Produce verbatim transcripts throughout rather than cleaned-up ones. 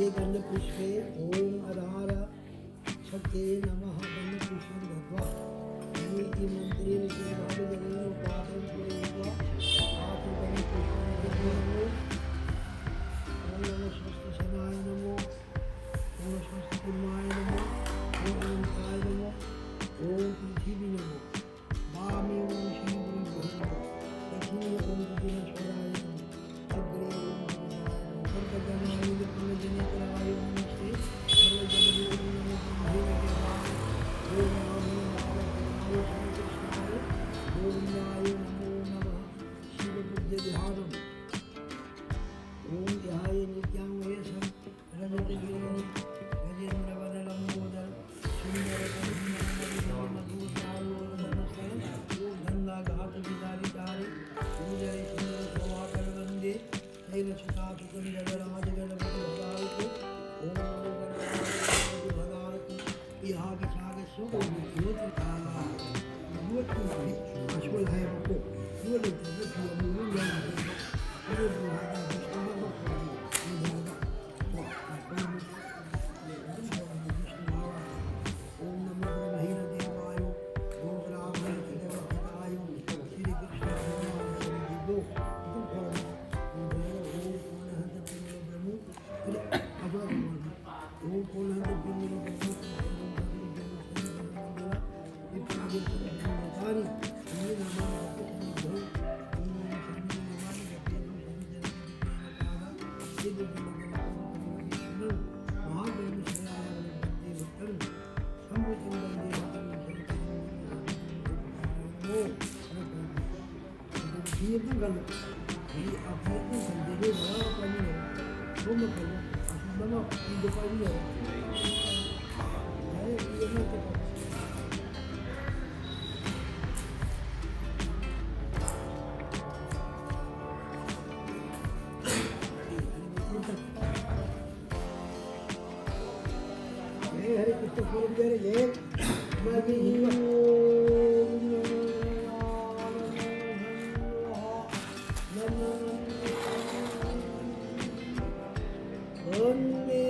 ये गंधपुष्पे ॐ अधार शक्ते नमः गंधपुष्पं दत्वा इति मन्त्रेण सेवाभिजनेन उपासनं पूरयित्वा आसुगंधपुष्पं दत्वा ॐ नमः स्वस्तिसनाय नमो, ॐ स्वस्तिकुर्माय नमो, ॐ अनन्ताय नमो, ॐ पृथिवी नमो। वामे ॐ श्रीगुरुभ्यो नमः। दक्षिणे ॐ विघ्नेश्वराय नमः। अग्रे ॐ विघ्नराजाय नमः। सर्वजनाय विघ्नजनितराय नमस्ते। सर्वजनमे ॐ नमो ब्रह्मणे देवाय। ॐ रामे नारायणाय श्रीकृष्णाय गोविन्दाय नमो नमः। शिवबुद्धिध्यानम्। ॐ ध्याये नित्यां वयसं रजतगिरिं गजेन्द्रवदनलम्बोदरं सुन्दरकरुणामणिमदोदारोदनस्थलं दण्डाघातविदारितारे भूधरे सुन्दरशोभाकरवन्दे शैलसुतासुतं गजराजगणपतिभदारकं ॐ नमो गणपतिभदारकं इहागसागसो ॐ ज्योतिकाला ꯌꯣꯠꯀꯤ ꯍꯧꯖꯤꯛ ꯑꯁꯣꯏ ꯍꯥꯏꯌꯦꯕꯀꯣ꯫ ꯌꯣꯠ ꯂꯩꯇ꯭ꯔꯒꯗꯤ ꯑꯃꯨꯛ ꯌꯣꯠ ꯌꯥꯎꯗꯦꯕ꯫ ꯌꯣꯠ ꯌꯥꯎꯔꯒ ꯍꯧꯖꯤꯛ ꯁꯣꯏꯗꯅ ꯈꯣꯠꯂꯒ ꯀꯣ, ꯑꯩꯈꯣꯏ ꯑꯃꯨꯛ ꯁꯣꯏꯗꯅ ꯁꯨꯃꯥꯏꯅ ॐ नमो ब्रह्मणे देवाय, ॐ रामाय देवताय, श्री कृष्ण भगवान श्री विष्णु, ॐ पूर्णहंत पिंड ब्रह्म, ॐ पूर्णहंत पिंड ब्रह्म, ꯑꯝꯇꯪ ꯈꯜꯂꯨ꯫ ꯐꯤ, ꯑ, ꯐꯤ ꯑꯝꯇꯪ ꯈꯟꯕꯤꯔꯨ, ꯃꯃꯥ ꯃꯄꯥ ꯃꯤ ꯂꯩꯔꯦ꯫ ꯁꯣꯝꯗ ꯈꯜꯂꯨ꯫ ꯑꯁꯣꯝꯗ ꯑꯃ ꯐꯤꯗꯣ ꯄꯥꯏꯕꯤꯔꯣ꯫ ꯌꯥꯔꯦ, ꯐꯤ ꯑꯃ ꯍꯦꯛꯇ ꯈꯜꯂꯨ꯫ हे हरे कृष्ण सूरज हरे जय। मैं भी हिंदू। वन्दे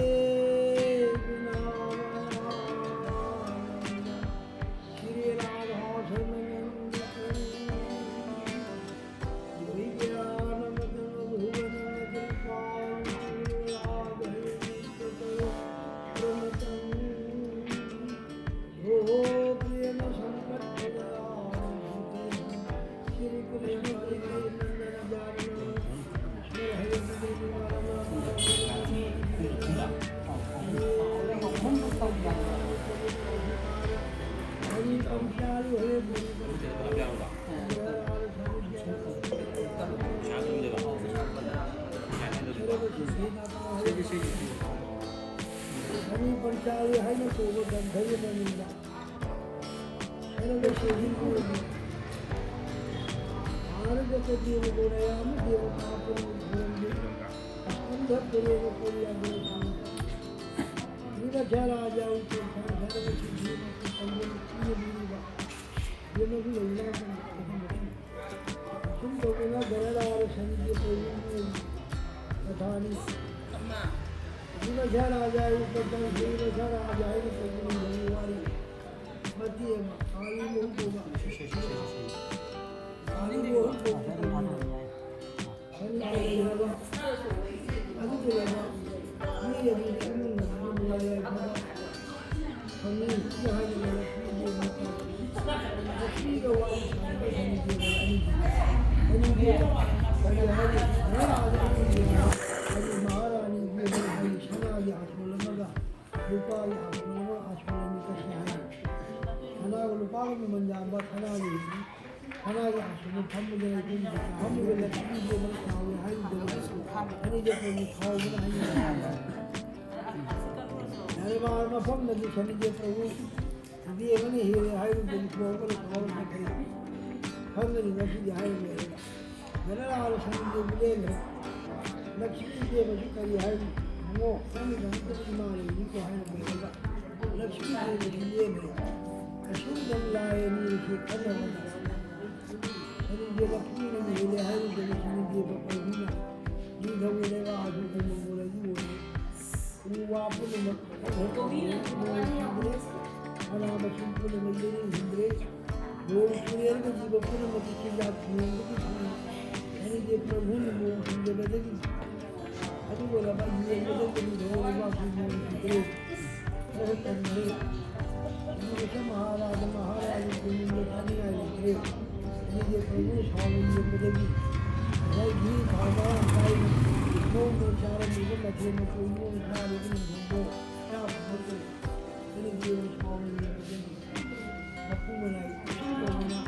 श्रीराधाकृष्ण ꯍꯥꯏꯅ ꯀꯧꯕ ꯒꯟꯙꯔꯤ ꯃꯅꯤꯅ ꯍꯥꯏꯔꯒ ꯁꯦꯟꯖꯤꯟ ꯀꯧꯕ ꯃꯍꯥꯔꯥꯖ ꯀꯗꯤꯌꯨꯒ ꯔꯥꯌꯥ ꯑꯃ ꯗꯦꯕ ꯇꯥꯄꯅ ꯈꯨꯔꯨꯝꯕꯤ ꯁ꯭ꯀꯟꯗ ꯄꯨꯔꯦꯅ ꯀꯣꯔꯤꯌꯥꯒꯤ ꯏꯃꯥ ꯙꯔꯥꯖꯥ ꯎꯄꯦꯟ ꯁꯥꯟꯊꯔꯒ ꯁꯤꯟꯊꯤ ꯃꯄꯨ ꯄꯥꯡꯖꯟ ꯄꯤꯕꯤꯔꯤꯕ ꯌꯦꯡꯕꯁꯨ ꯂꯩꯅ ꯑꯗꯨꯝꯕꯗ ꯑꯁꯨꯝ ꯇꯧꯗꯅ ꯒꯔꯥꯔꯥꯔ ꯁꯟꯒꯤ ꯇꯧꯔꯤꯕ ꯀꯊꯥꯅꯤ꯫ ꯁꯤꯕ ꯁꯔꯥꯖꯥ ꯎꯄꯇꯟ ꯁꯤꯕ ꯁꯔꯥꯖꯥ ꯍꯥꯏꯅ ꯇꯧꯕꯤꯔꯝꯕꯒꯤ ꯋꯥꯔꯤ ꯃꯇꯦꯛ ꯑꯃ ꯀꯥꯂꯤ ꯃꯍꯨꯠ ꯇꯧꯕ꯫ ꯀꯥꯂꯤ ꯃꯍꯨꯠ ꯇꯧꯕ ꯇꯧꯕꯤꯔꯝꯕ꯫ ꯁꯟ ꯂꯥꯏ ꯂꯩꯔꯕ ꯑꯗꯨꯒꯨꯝꯂꯕ ꯃꯤ ꯑꯗꯨꯒꯤ ꯏꯃꯨꯡ ꯃꯅꯨꯡꯒꯤ ꯅꯨꯡꯉꯥꯏ ꯌꯥꯏꯐꯕ ꯐꯪꯏ꯫ ꯁꯤ ꯍꯥꯏꯔꯒ ꯂꯛꯁꯃꯤ ꯗꯦꯕꯤ ꯂꯛꯁꯃꯤꯒ ꯋꯥꯔꯤ ꯁꯥꯟꯅꯕ ꯁꯅꯤ ꯗꯦꯕ ꯑꯅꯤꯗꯤ ꯑꯅꯤꯗꯤ ꯀꯔꯤ ꯍꯥꯏꯔꯤ? ꯃꯍꯥꯔꯥꯖ ꯑꯅꯤꯗꯤ ꯍꯥꯏꯔꯤ ꯃꯍꯥꯔꯥꯅꯤꯒꯤ ꯍꯥꯏꯔꯤ ꯁꯅꯥꯒꯤ ꯑꯥꯁꯣꯜ ꯑꯃꯒ ꯂꯨꯄꯥꯒꯤ ꯑꯥꯁꯣꯜ ꯑꯃꯒ ꯑꯥꯁꯣꯜ ꯑꯅꯤ ꯀꯛꯁꯤ ꯍꯥꯏꯔꯤ꯫ ꯁꯅꯥꯒ ꯂꯨꯄꯥꯒ ꯃꯃꯜ ꯌꯥꯝꯕ ꯁꯅꯥꯒꯤ ꯁꯅꯥꯒꯤ ꯑꯁꯨꯝꯅ ꯐꯝꯕꯗ ꯂꯩꯇꯦ꯫ ꯐꯝꯃꯤꯕ ꯂꯛꯁꯃꯤꯁꯦ ꯃꯔꯛ ꯁꯥꯎꯏ ꯍꯥꯏꯔꯤꯕꯗ ꯑꯅꯤꯁꯦ ꯀꯣꯟꯅ ꯁꯥꯎꯕꯅ ꯍꯥꯏꯅꯤꯡꯉꯤ꯫ ꯗꯔꯕꯥꯔ ꯃꯐꯝꯗꯗꯤ ꯁꯅꯤꯁꯦ ꯄ꯭ꯔꯚꯨ ꯏꯕꯦꯝꯃꯅ ꯍꯦꯜꯂꯦ ꯍꯥꯏꯔꯨꯕꯗꯤ ꯈꯣꯡꯕꯅ ꯈꯣꯡꯕ ꯈꯔ ꯈꯪꯒꯅꯤ꯫ ꯉꯁꯤꯗꯤ ꯍꯥꯏꯔꯨꯕ ꯌꯥꯏ꯫ ꯒꯅꯔꯥꯗ ꯁꯅꯤꯁꯦ ꯂꯦꯡꯈ꯭ꯔꯦ꯫ ꯂꯛꯁꯃꯤ ꯏꯕꯦꯝꯃꯁꯨ ꯀꯔꯤ ꯍꯥꯏꯔꯤ? ꯏꯕꯨꯡꯉꯣ, ꯅꯪꯒꯤꯗꯃꯛꯇ ꯏꯃꯥ ꯂꯩꯔꯤꯀꯣ ꯍꯥꯏꯔꯝꯕꯅꯦꯕ꯫ ꯂꯛꯁꯃꯤ ꯏꯕꯦꯝꯃꯁꯨ ꯂꯦꯡꯈ꯭ꯔꯦ꯫ ꯑꯁꯨꯝꯅ ꯂꯥꯏ ꯑꯅꯤ ꯑꯁꯤ ꯈꯟꯅꯕꯗ ꯁꯅꯤꯗꯦꯕ ꯄꯨꯝꯅꯃꯛ ꯍꯦꯜꯂꯦ ꯍꯥꯏꯔꯤꯕꯅꯤ꯫ ꯁꯅꯤꯗꯦꯕ ꯄ꯭ꯔꯚꯨꯅ ꯅꯤꯡꯊꯧꯒꯤ ꯂꯩꯕꯥꯛ ꯑꯗꯨ ꯎꯃꯪ ꯑꯣꯏꯔꯗꯤ ꯑꯣꯏꯔꯦ꯫ ꯎ ꯋꯥ ꯄꯨꯝꯅꯃꯛ ꯍꯧꯍꯟꯈꯤꯗ꯭ꯔꯦ꯫ ꯃꯅꯥ ꯃꯁꯤꯡ ꯄꯨꯝꯅꯃꯛ ꯂꯩꯅꯤꯡꯈꯤꯗ꯭ꯔꯦ꯫ ꯅꯣꯡ ꯆꯨꯔꯦ ꯍꯥꯏꯔꯒ ꯖꯤꯕ ꯄꯨꯝꯅꯃꯛꯀꯤ ꯆꯤꯟꯖꯥꯛ ꯅꯣꯡꯗꯒꯤ ꯐꯪꯏ꯫ ꯁꯅꯤꯗꯦꯕ ꯄ꯭ꯔꯚꯨꯅ ꯅꯣꯡ ꯆꯨꯗꯕꯗꯒꯤ ꯑꯗꯨꯒ ꯂꯩꯕꯥꯛ ꯌꯦꯡꯕꯗ ꯀꯔꯤ ꯊꯧꯑꯣꯡ ꯂꯩꯕꯥꯛꯀꯤ ꯅꯣꯡ ꯆꯨꯗ꯭ꯔꯦ꯫ ꯈꯔ ꯀꯪꯈ꯭ꯔꯦ꯫ ꯏꯕꯨꯡꯉꯣ ꯃꯍꯥꯔꯥꯖ ꯃꯍꯥꯔꯥꯅꯤ ꯀꯣꯅꯨꯡꯗ ꯆꯥꯅꯤꯡꯉꯥꯏ ꯂꯩꯇ꯭ꯔꯦ꯫ ꯑꯗꯨꯒꯤ ꯄ꯭ꯔꯚꯨ ꯁꯥꯎꯅ ꯌꯦꯡꯕꯗꯒꯤ ꯉꯁꯥꯏꯒꯤ ꯊꯥꯎ ꯃꯔꯥꯡ ꯀꯥꯏꯅ ꯃꯑꯣꯡꯗ ꯆꯥꯔꯝꯃꯤꯕ ꯃꯊꯦꯜ ꯃꯊꯦꯜ ꯃꯑꯣꯡ ꯆꯥꯔꯤꯕ ꯅꯤꯡꯊꯧꯗꯣ ꯆꯥꯕ ꯐꯪꯗ꯭ꯔꯦ꯫ ꯑꯗꯨꯒꯤ ꯁꯥꯎꯅ ꯌꯦꯡꯕꯗꯒꯤ ꯃꯄꯨ ꯃꯅꯥꯏ ꯏꯁꯤꯡ ꯇꯧꯗꯅ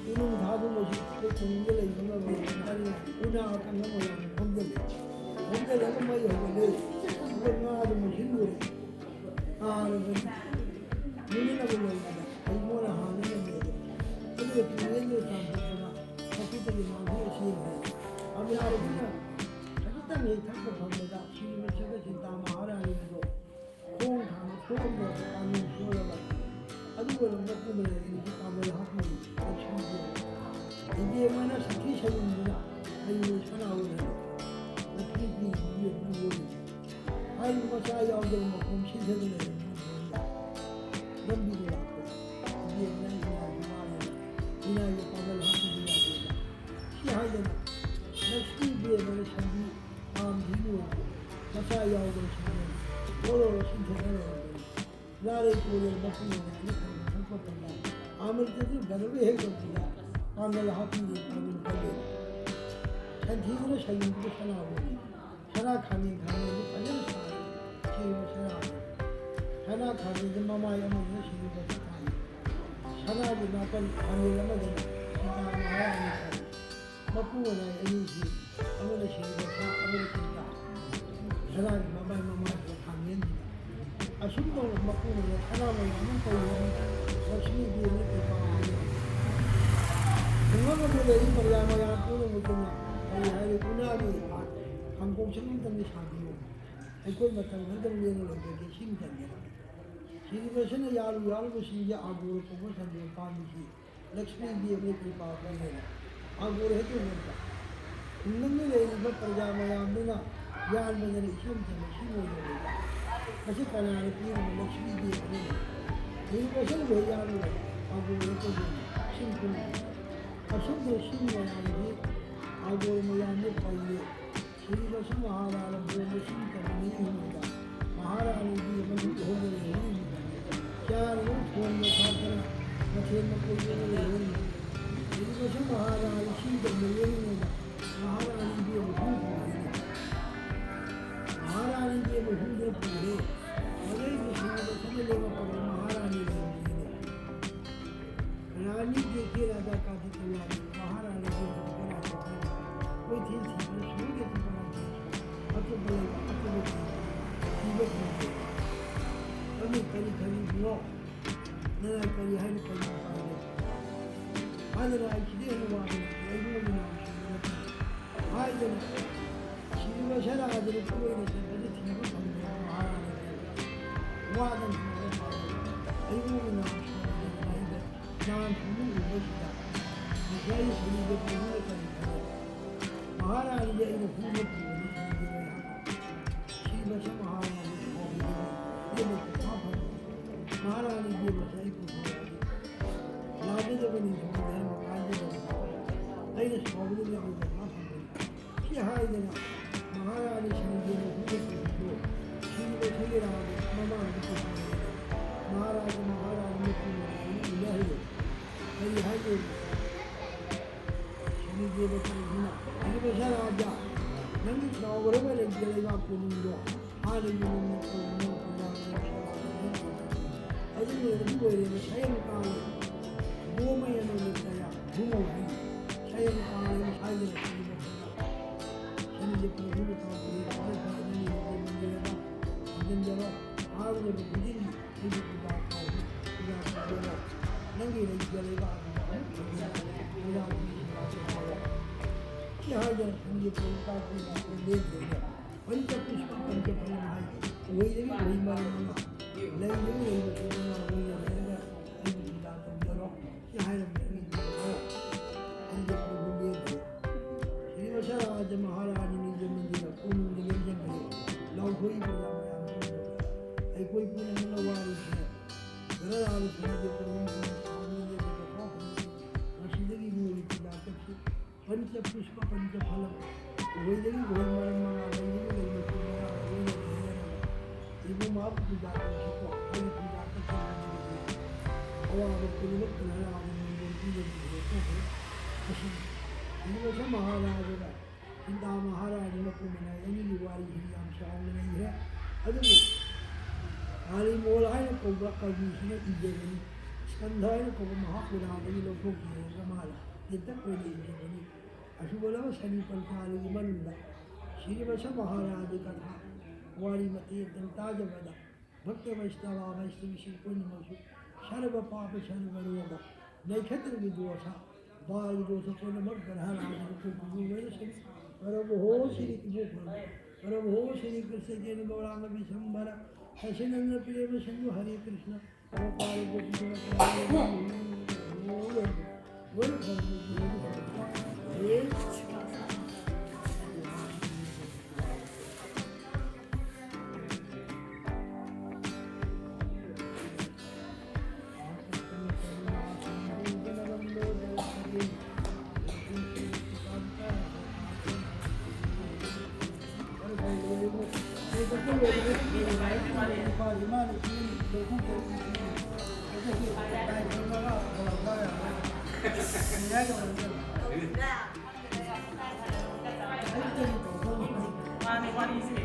ꯏꯃꯨꯡ ꯊꯥꯗꯨꯃꯁꯨ ꯑꯩꯈꯣꯏ ꯈꯨꯟꯗ ꯂꯩꯕ ꯉꯝꯃꯣꯏ꯫ ꯎꯅꯥ ꯑꯀꯪꯕ ꯃꯌꯥꯝ ꯈꯣꯝꯖꯤꯜꯂꯦ꯫ ꯈꯣꯝꯖꯤꯜꯂꯒ ꯃꯩ ꯍꯧꯒꯠꯂꯦ꯫ ꯑꯗꯨꯒ ꯉꯥꯗꯨ ꯃꯨꯟꯁꯤꯜꯂꯨꯔꯦ꯫ ꯉꯥꯗꯨ ꯃꯨꯟꯅꯅꯕ ꯂꯩꯕꯗ ꯍꯩꯉꯣꯅ ꯍꯥꯟꯅ ꯂꯩꯕꯗ ꯑꯗꯨꯒ ꯇꯨꯔꯦꯟꯗꯨ ꯆꯥꯝꯊꯣꯛꯄꯗ ꯃꯈꯨꯠꯇꯒꯤ ꯃꯥꯡꯍꯧꯔ ꯆꯦꯟꯈ꯭ꯔꯦ꯫ ꯑꯃꯔꯥꯏꯗꯨꯅ ꯈꯖꯤꯛꯇꯪ ꯍꯦꯛ ꯊꯛꯄ ꯐꯪꯕꯗ ꯁꯤꯔꯤꯕ ꯁꯒꯠ ꯁꯤꯟꯇꯥ ꯃꯍꯥꯔꯥꯅꯤꯗꯣ ꯈꯣꯡ ꯊꯥꯡꯅ ꯊꯣꯛꯑꯝꯗ꯭ꯔꯕ ꯄꯥꯡꯒꯜ ꯁꯣꯜꯂꯕ ꯑꯗꯨꯒ ꯂꯝꯕ ꯄꯨꯝꯕ ꯂꯩꯔꯤꯕ ꯄꯥꯡꯒꯜ ꯍꯥꯞꯄꯤ ꯂꯛꯁꯃꯤꯗꯦꯕ꯫ ꯏꯕꯦꯝꯃꯅ ꯁꯥꯊꯤ ꯁꯟꯗꯨꯅ ꯍꯩꯔꯣꯏ ꯁꯅꯥ ꯑꯣꯏꯍꯜꯂꯤ꯫ ꯂꯛꯁꯃꯤ ꯄꯤꯔꯤꯕ ꯏꯕꯦꯝꯃꯅ ꯑꯣꯏꯔꯤꯕ ꯍꯥꯏꯔꯤꯕ ꯃꯆꯥ ꯌꯥꯎꯗꯕ ꯃꯈꯣꯡ ꯁꯤꯊꯗꯨꯅ ꯂꯩꯔꯝꯕ ꯏꯕꯦꯝꯃꯅ ꯂꯝꯕꯤꯗ ꯂꯥꯛꯄꯗ ꯏꯕꯦꯝꯃꯅ ꯏꯃꯥꯒꯤ ꯃꯥꯅꯦꯅ ꯏꯃꯥꯒꯤ ꯄꯥꯡꯒꯜ ꯍꯥꯞꯄꯤꯕ ꯌꯥꯗꯦꯕ꯫ ꯁꯤ ꯍꯥꯏꯗꯅ ꯂꯛꯁꯃꯤ ꯏꯕꯦꯝꯃꯅ ꯁꯟꯕꯤ ꯄꯥꯝꯈꯤꯕ ꯑꯣꯏꯔꯗꯤ ꯃꯆꯥ ꯌꯥꯎꯗꯕ ꯁꯟꯗꯣꯟ ꯂꯣꯏ ꯂꯣꯏ ꯁꯤꯟꯊꯣꯛꯅ ꯂꯩꯔꯝꯕꯅꯤ꯫ ꯂꯥꯔꯩ ꯀꯣꯂꯦꯜ ꯃꯄꯨꯡ ꯑꯣꯏꯅ ꯑꯅꯤꯈꯛ ꯊꯛꯄ ꯐꯪꯕ ꯑꯃ꯭ꯔꯤꯇꯗꯨ ꯒꯔꯚ ꯍꯦꯛ ꯇꯧꯈꯤꯕ ꯄꯥꯡꯒꯜ ꯍꯥꯞꯄꯤꯔꯦ ꯄꯥꯡꯒꯜ ꯀꯜꯂꯦ꯫ ꯁꯟꯊꯤꯗꯨꯅ ꯁꯩꯔꯤꯡꯗꯨꯗ ꯁꯅꯥ ꯑꯣꯜꯂꯤ꯫ ꯁꯅꯥ ꯈꯥꯃꯦꯟ ꯈꯥꯃꯦꯟꯗꯨ ꯐꯖꯅ ꯁꯥꯔꯦ꯫ ꯁꯤꯕ ꯁꯅꯥꯗꯨ ꯁꯅꯥ ꯈꯥꯃꯦꯟꯗꯨ ꯃꯃꯥꯏ ꯑꯃꯗꯨꯅ ꯁꯤꯔꯤꯕ ꯊꯥꯏ꯫ ꯁꯅꯥꯒꯤ ꯃꯥꯄꯟ ꯐꯥꯅꯦꯜ ꯑꯃꯗꯅ ꯁꯤꯇꯥ ꯃꯍꯥꯔꯥꯅꯤ ꯁꯥꯔꯤ꯫ ꯃꯄꯨ ꯃꯅꯥꯏ ꯑꯅꯤꯁꯤ ꯑꯃꯅ ꯁꯤꯔꯤꯕꯁ, ꯑꯃꯅ ꯁꯤꯇꯥ꯫ ꯁꯅꯥꯒꯤ ꯃꯃꯥꯏ ꯃꯃꯥꯏꯁꯤꯗ ꯐꯥꯅꯦꯜꯁꯤꯗ꯫ ꯑꯁꯨꯝ ꯇꯧꯅ ꯃꯄꯨ ꯃꯅꯥꯏ ꯁꯅꯥ ꯃꯌꯥꯝ ꯑꯃ ꯄꯩꯔꯤ꯫ ꯂꯛꯁꯃꯤ ꯗꯦꯕꯤꯅ ꯀ꯭ꯔꯤꯄꯥ ꯄꯤꯔꯤ꯫ ꯈꯨꯡꯒꯪ ꯑꯗꯨꯗ ꯂꯩꯔꯤ ꯄ꯭ꯔꯖꯥ ꯃꯌꯥꯝ ꯄꯨꯝꯅꯃꯛꯇꯨꯅ ꯀꯔꯤ ꯍꯥꯏꯔꯤ? ꯎꯅꯥꯒꯤ ꯈꯥꯡꯀꯣꯛꯁꯪ ꯑꯃꯇꯪꯗꯤ ꯁꯥꯕꯤꯌꯨ꯫ ꯑꯩꯈꯣꯏ ꯃꯇꯝ ꯈꯔꯗꯪ ꯂꯦꯟꯅ ꯂꯩꯖꯒꯦ, ꯁꯤꯡ ꯆꯟꯒꯦ꯫ ꯁꯤꯔꯤꯕꯁꯅ ꯌꯥꯜꯂꯨ ꯌꯥꯜꯂꯨꯕꯁꯤꯡꯁꯦ ꯑꯒꯣꯔ ꯀꯧꯕ ꯁꯟꯗꯣꯟ ꯄꯥꯝꯕꯤꯁꯤ ꯂꯛꯁꯃꯤ ꯗꯦꯕꯤꯅ ꯀ꯭ꯔꯤꯄꯥ ꯄꯤꯔꯦꯅ ꯑꯒꯣꯔ ꯍꯦꯛꯇ ꯎꯅꯕ꯫ ꯈꯨꯡꯒꯪꯗ ꯂꯩꯔꯤꯕ ꯄ꯭ꯔꯖꯥ ꯃꯌꯥꯝꯗꯨꯅ ꯌꯥꯟꯕꯗꯅ ꯏꯆꯝ ꯆꯝꯕ ꯁꯤꯡ ꯑꯣꯏꯅ ꯂꯩꯕ꯫ ꯃꯁꯤ ꯀꯅꯥꯅ ꯄꯤꯔꯤꯕ? ꯂꯛꯁꯃꯤ ꯗꯦꯕꯤꯅ꯫ ꯁꯤꯔꯤꯕꯁꯅꯕꯨ ꯍꯦꯛ ꯌꯥꯜꯂꯨꯕ ꯑꯒꯣꯔ ꯍꯦꯛꯇ ꯎꯅꯕ꯫ ꯁꯤꯡ ꯄꯨꯝꯅꯃꯛ꯫ ꯑꯁꯨꯝꯅ ꯁꯤꯡ ꯃꯌꯥꯝꯁꯤ ꯑꯒꯣꯔ ꯃꯌꯥꯝꯗ ꯄꯩꯔꯦ꯫ ꯁꯤꯔꯤꯕꯁ ꯃꯍꯥꯔꯥꯅ ꯕꯣꯝꯕ ꯁꯤꯡ ꯀꯟꯕ ꯃꯤꯑꯣꯏꯗ ꯃꯍꯥꯔꯥꯅꯤꯒꯤ ꯃꯅꯨꯡ ꯍꯣꯡꯗꯅ ꯂꯩꯔꯤꯕ ꯆꯥꯅꯕ ꯊꯣꯡꯕ ꯊꯥꯛꯇꯅ ꯃꯊꯦꯜ ꯃꯀꯣꯏ ꯑꯣꯏꯅ ꯂꯩꯍꯧꯔꯤ꯫ ꯁꯤꯔꯤꯕꯁ ꯃꯍꯥꯔꯥꯅꯤ ꯁꯤꯡ ꯀꯟꯕ ꯂꯣꯏꯔꯤꯉꯩꯗ ꯃꯍꯥꯔꯥꯅꯤꯒꯤ ꯃꯍꯨ ꯄꯨꯔꯛꯏ꯫ ꯃꯍꯥꯔꯥꯅꯤꯒꯤ ꯃꯍꯨꯗꯨꯅ ꯄꯨꯔꯦ꯫ ꯃꯗꯩꯗꯤ ꯁꯤꯔꯤꯕꯁꯅ ꯂꯦꯡꯉꯛꯄꯗ ꯃꯍꯥꯔꯥꯅꯤ ꯂꯩꯔꯝꯗ꯭ꯔꯦꯅꯦ꯫ ꯔꯥꯅꯤ ꯗꯦꯈꯦ ꯔꯥꯖꯥ ꯀꯥ ꯗꯤꯇ ꯂꯥꯅꯤ, ꯃꯍꯥꯔꯥꯅꯤ ꯗꯦꯈꯦ ꯔꯥꯖꯥ ꯀꯥ ꯗꯤꯇ꯫ ꯀꯣꯏꯊꯤ ꯊꯤꯗꯅ ꯁꯨꯝ ꯗꯦꯈꯦ ꯔꯥꯖꯥ, ꯑꯇꯣꯞꯄ ꯂꯩꯕ, ꯑꯇꯣꯞꯄ ꯊꯤꯕ, ꯊꯤꯕ ꯐꯪꯗꯦ꯫ ꯅꯪꯅ ꯀꯔꯤ ꯈꯜꯂꯤꯕꯅꯣ? ꯅꯪꯅ ꯀꯔꯤ ꯍꯥꯏꯅ ꯀꯔꯤ ꯎꯄꯥꯏ ꯂꯩ? ꯍꯥꯏꯗꯅ ꯑꯩ ꯁꯤꯗꯩ ꯍꯦꯟꯅ ꯋꯥꯕ ꯂꯩꯇꯦ, ꯑꯩꯉꯣꯟꯗ ꯅꯥꯕ ꯁꯤꯕ ꯅꯠꯇꯦ꯫ ꯍꯥꯏꯗꯅ ꯁꯤꯔꯤꯕꯁ ꯔꯥꯖꯥꯗꯨꯅ ꯀꯣꯏꯅ ꯆꯠꯄꯁꯤ ꯊꯤꯕ ꯐꯪꯗ꯭ꯔꯦ ꯃꯍꯥꯔꯥꯅꯤꯗ꯫ ꯋꯥꯗꯅ ꯍꯤꯡꯕ ꯐꯪꯗ꯭ꯔꯦ꯫ ꯑꯩꯉꯣꯟꯗ ꯅꯥꯕ ꯁꯤꯕ ꯂꯩꯇꯦ꯫ ꯅꯍꯥꯟ ꯊꯣꯡꯕ ꯎꯕꯁꯤꯗ ꯉꯁꯥꯏ ꯁꯤꯔꯤꯕꯁ ꯄꯨꯝꯅꯃꯛ ꯀꯔꯤ ꯈꯜꯂꯤ? ꯃꯍꯥꯔꯥꯅꯤꯒꯤ ꯑꯩꯅ ꯍꯨꯝꯕ ꯄꯨꯕꯅꯤ ꯁꯤꯔꯤꯕꯁ ꯍꯥꯏꯅ꯫ ꯁꯤꯔꯤꯕꯁ ꯃꯍꯥꯔꯥꯅꯤ ꯁꯥꯎꯕꯗꯒꯤ ꯏꯕꯦꯝꯃ ꯄꯩꯁꯥ ꯐꯪꯉꯤ꯫ ꯃꯍꯥꯔꯥꯅꯤ ꯏꯕꯦꯝꯃꯁꯦ ꯑꯩ ꯄꯨꯊꯣꯔꯛꯑꯒꯦ꯫ ꯂꯥꯛꯀꯗꯕ ꯅꯤꯡꯊꯧ ꯙꯔꯃ ꯀꯥꯏꯒꯗꯕ꯫ ꯑꯩꯅ ꯁꯥꯎꯕꯗꯒꯤ ꯏꯕꯦꯝꯃ ꯄꯩꯁꯥ ꯐꯪꯒꯅꯤ꯫ ꯁꯤ ꯍꯥꯏꯗꯅ ꯃꯍꯥꯔꯥꯅꯤ ꯁꯤꯔꯤꯕꯁꯅ ꯍꯨꯝꯕ ꯄꯨꯕꯗꯣ ꯁꯤꯔꯤꯕꯁꯒꯤ ꯔꯥꯖ ꯃꯃꯥꯡꯗ ꯄꯨꯊꯣꯔꯛꯑꯦ꯫ ꯃꯍꯥꯔꯥꯖ ꯃꯍꯥꯔꯥꯅꯤ ꯃꯄꯨ ꯃꯅꯥꯏ ꯑꯅꯤ ꯎꯅꯍꯜꯂꯦ꯫ ꯀꯔꯤ ꯍꯥꯏꯒꯦ? ꯁꯤꯔꯤꯕꯁ ꯁꯤꯔꯤꯕꯁ ꯔꯥꯖꯥ, ꯅꯪꯒꯤ ꯆꯥꯎꯈ꯭ꯔꯕ ꯂꯩꯇ ꯂꯩꯕꯥꯛ ꯀꯣꯅꯨꯡꯗꯣ ꯍꯥꯟꯅꯒꯤ ꯃꯑꯣꯡꯗ ꯇꯧꯗꯨꯅ ꯄ꯭ꯔꯖꯥ ꯃꯌꯥꯝ ꯁꯦꯕꯥ ꯇꯧꯗꯨꯅ ꯑꯗꯨ ꯂꯣꯏꯔꯗꯤ ꯂꯣꯏꯔꯦ, ꯃꯁꯥ ꯌꯥꯝ ꯀꯥꯜꯂꯦ꯫ ꯒꯣꯃꯌꯅꯣ ꯅꯤꯇꯌ ꯙꯨꯃꯣ ꯍꯤ ꯁꯌꯪꯀꯥꯂꯦ ꯁꯥꯌꯪ ꯁꯨꯚ ꯐꯂ꯫ ꯁꯅꯤꯒꯤ ꯄꯨꯡ ꯑꯍꯨꯝ ꯇꯥꯕꯗꯤ ꯈ꯭ꯋꯥꯏ ꯐꯕ ꯅꯪꯒꯤ ꯅꯨꯃꯤꯠ ꯃꯟꯗꯤꯔꯗ ꯊꯝꯖꯤꯟꯖꯔꯣ꯫ ꯍꯥꯡꯂꯤꯕ ꯈꯨꯗꯤꯡꯒꯤ ꯑꯩꯒꯤ ꯄꯨꯖꯥ ꯇꯧꯕ ꯄꯨꯖꯥ ꯇꯧꯖꯔꯣ꯫ ꯅꯪꯒꯤ ꯂꯩꯖꯔꯤꯕ ꯑꯗꯨꯗ ꯑꯃꯨꯛ ꯊꯝꯖꯤꯟꯖꯔꯣ꯫ ꯄꯨꯖꯥꯒꯤ ꯄꯨꯖꯥ ꯇꯧꯖꯔꯣ꯫ ꯁꯤ ꯍꯥꯏꯗꯅ ꯁꯅꯤꯒꯤ ꯄꯨꯡ ꯇꯥꯛꯄꯒꯤ ꯂꯦꯞꯇꯣꯏꯅꯦ꯫ ꯄꯟꯆ ꯄꯨꯁ꯭ꯄ ꯄꯟꯆ ꯐꯂꯝ ꯍꯥꯏ꯫ ꯎꯍꯩꯗꯒꯤ ꯎꯍꯩ ꯃꯔꯝ ꯃꯉꯥ꯫ ꯂꯩꯗꯒꯤ ꯂꯩ ꯃꯆꯨ ꯃꯉꯥ ꯑꯣꯏꯅ ꯂꯩꯔꯒ ꯑꯩꯒꯤ ꯄꯨꯖꯥ ꯇꯧꯖꯔꯣ꯫ ꯁꯤ ꯍꯥꯏꯔꯝꯕ ꯑꯩꯒꯤ ꯄꯨꯖꯥ ꯇꯧꯖꯔꯣ꯫ ꯁ꯭ꯔꯤꯃꯁ ꯔꯥꯖ ꯃꯍꯥꯔꯥꯖ ꯅꯤꯖ ꯃꯟꯗꯤꯔ ꯀꯣꯅꯨꯡꯗ ꯂꯦꯡꯖꯟꯈ꯭ꯔꯦ꯫ ꯂꯥꯎꯊꯣꯛꯏ ꯄ꯭ꯔꯖꯥ ꯃꯌꯥꯝꯁꯤꯡꯕꯨ꯫ ꯑꯩꯈꯣꯏ ꯄꯨꯝꯅꯃꯛꯅ ꯋꯥꯔꯤꯁꯦ ꯒꯔꯥꯔꯥꯗ ꯁꯅꯥꯒꯤ ꯇꯧꯔꯤꯕ ꯁꯥꯕꯤꯔꯦ꯫ ꯃꯁꯤꯗꯒꯤ ꯃꯣꯏꯒꯤ ꯄꯨꯖꯥ ꯇꯧꯁꯤ꯫ ꯄꯟꯆ ꯄꯨꯁ꯭ꯄ ꯄꯟꯆ ꯐꯂꯝ꯫ ꯎꯍꯩꯗꯒꯤ ꯎꯍꯩ ꯃꯔꯝ ꯃꯉꯥ, ꯂꯩꯗꯒꯤ ꯂꯩ ꯃꯆꯨ ꯃꯉꯥ ꯂꯣꯏꯅ ꯂꯩꯔꯒ ꯏꯕꯨꯡ ꯃꯥꯕꯨ ꯄꯨꯖꯥ ꯇꯧꯁꯤꯀꯣ꯫ ꯑꯩꯅ ꯄꯨꯖꯥ ꯇꯧꯁꯤꯀꯣ꯫ ꯑꯋꯥꯕ ꯄꯨꯝꯅꯃꯛ ꯀꯟꯍꯔꯥꯗ ꯅꯪꯕꯨ ꯄꯤꯖꯕꯤꯔꯦꯀꯣ꯫ ꯑꯁꯤꯅꯤ꯫ ꯁ꯭ꯔꯤꯃꯁ ꯃꯍꯥꯔꯥꯖꯒ ꯁꯤꯟꯗꯥ ꯃꯍꯥꯔꯥꯖ ꯃꯄꯨ ꯃꯅꯥꯏ ꯑꯅꯤꯒꯤ ꯋꯥꯔꯤꯁꯤ ꯌꯥꯝ ꯁꯥꯡꯅ ꯂꯩꯈ꯭ꯔꯦ꯫ ꯑꯗꯨꯕꯨ ꯀꯥꯂꯤ ꯃꯣꯜ ꯍꯥꯏꯅ ꯀꯧꯕ ꯀꯕꯤꯁꯤꯅ ꯏꯖꯕꯅꯤ꯫ ꯁ꯭ꯀꯟꯙ ꯍꯥꯏꯅ ꯀꯧꯕ ꯃꯍꯥꯄꯨꯔꯥꯟꯗꯒꯤ ꯂꯧꯊꯣꯛꯈꯤꯕ ꯃꯥꯅ ꯇꯦꯟꯇꯛ ꯑꯣꯏꯅ ꯏꯖꯕꯅꯤ꯫ ꯑꯁꯨꯕꯂꯕ ꯁꯅꯤ ꯄꯟꯆꯥꯂꯤꯒꯤ ꯃꯅꯨꯡꯗ ꯁ꯭ꯔꯤꯃꯁ ꯃꯍꯥꯔꯥꯖ ꯀꯊꯥ ꯋꯥꯔꯤ ꯃꯇꯦꯛ ꯑꯃꯇꯪ ꯇꯥꯖꯕꯗ ꯚꯛꯇ ꯕꯩꯁꯅꯕ ꯕꯩꯁꯅꯕꯤꯁꯤꯡ ꯄꯨꯝꯅꯃꯛꯁꯨ ꯁꯔꯕ ꯄꯥꯄ ꯁꯔꯕ ꯔꯣꯒ ꯅꯩꯈꯠꯇ꯭ꯔꯕꯤ ꯗꯣꯁ ꯕꯥꯜꯒꯤ ꯗꯣꯁ ꯄꯨꯝꯅꯃꯛ ꯒ꯭ꯔꯍ ꯔꯥꯖꯅ ꯀꯣꯛꯄꯤꯌꯨ ꯂꯣꯏꯅꯁꯤꯡ꯫ ꯄꯔꯃ ꯍꯣ ꯁ꯭ꯔꯤ ꯏꯕꯣꯛ ꯐꯝ ꯄꯔꯃ ꯍꯣ ꯁ꯭ꯔꯤ ꯀ꯭ꯔꯤꯁꯅ ꯀꯦꯟ ꯒꯧꯔꯥꯡꯒ ꯕꯤꯁꯝꯕꯔ ꯁꯁꯤꯅꯟꯗ ꯄ꯭ꯔꯦꯃ ꯁꯤꯟꯙꯨ ꯍꯔꯦ ꯀ꯭ꯔꯤꯁꯅ꯫ ꯃꯥꯅꯦ, ꯋꯥꯔꯤꯁꯦ꯫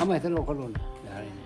ꯑꯃ ꯍꯦꯛꯇ ꯂꯧꯈꯠꯂꯣꯅꯦ, ꯌꯥꯔꯦꯅꯦ꯫